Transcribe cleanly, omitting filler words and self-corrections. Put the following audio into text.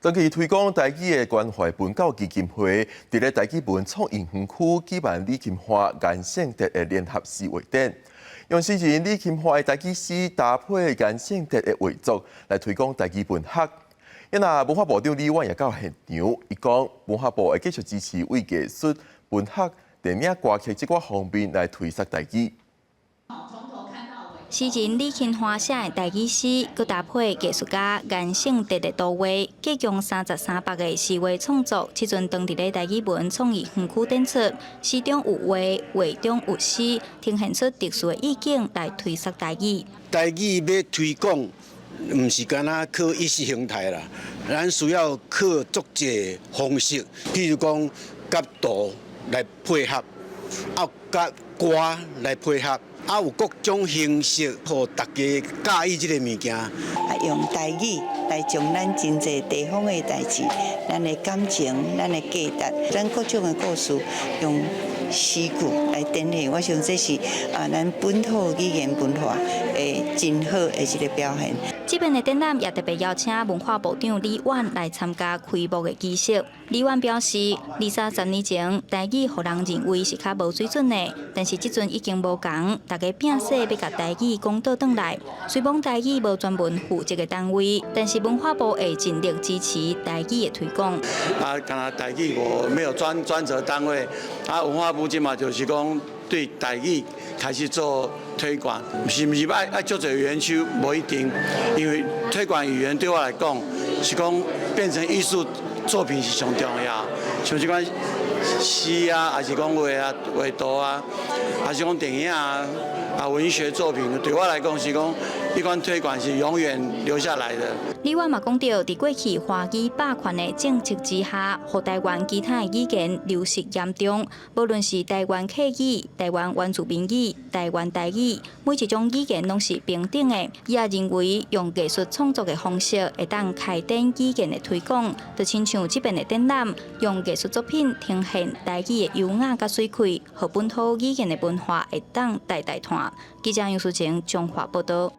長期推廣台語的關懷文教基金會，佇咧大坵文創意園區舉辦李琴華、顏聖哲的聯合詩畫展，用詩人李琴華的台語詩搭配顏聖哲的畫作來推廣台語文學。因啊，文化部長李婉也到現場，伊講文化部會繼續支持為藝術、文學、電影、歌曲這寡方面來推捒台語。詩人李琴華寫的台語詩，閣搭配藝術家顏聖哲的圖畫，計共33幅的詩畫創作，這陣當佇咧大坵文創意園區展出。詩中有畫，畫中有詩，呈現出特殊的意境來推捒台語。台語欲推廣，毋是干焦靠意識形態啦，咱需要靠足濟方式，譬如講佮圖來配合，啊佮歌來配合。啊，有各種形式，予大家佮意這个物件。啊，用台語來將咱真濟地方的代誌、咱的感情、咱的價值、咱各種的故事，用詩句來展現。我想這是啊，咱本土語言文化的真好的一个表現。這遍的展覽也特別邀請文化部長李婉來參加開幕的儀式。李婉表示，二三十年前台語予人認為是較無水準的，但是這陣已經無仝，大家拚勢欲共台語講倒轉來。雖罔台語無專門負責的單位，但是文化部會盡力支持台語的推廣。啊，敢若台語無沒有專責單位，啊，文化部這馬就是講對台語開始做推廣，是毋是愛足濟園區？無一定，因為推廣語言對我來講是講變成藝術作品是上重要。像這款詩啊，還是講畫啊、畫圖啊，還是講電影啊、啊文學作品，對我來講是講這款推廣是永遠留下來的。李婉嘛講到，佇過去華語霸權的政策之下，予台灣其他的語言流失嚴重。無論是台灣客語、台灣原住民語、台灣台語，每一種語言攏是平等的。伊也認為，用藝術創作的方式，會當開展語言的推廣，就親像這遍的展覽，用藝術作品呈現台語的優雅佮媠氣，予本土語言的文化會當代代傳。記者楊淑晴，彰化報導。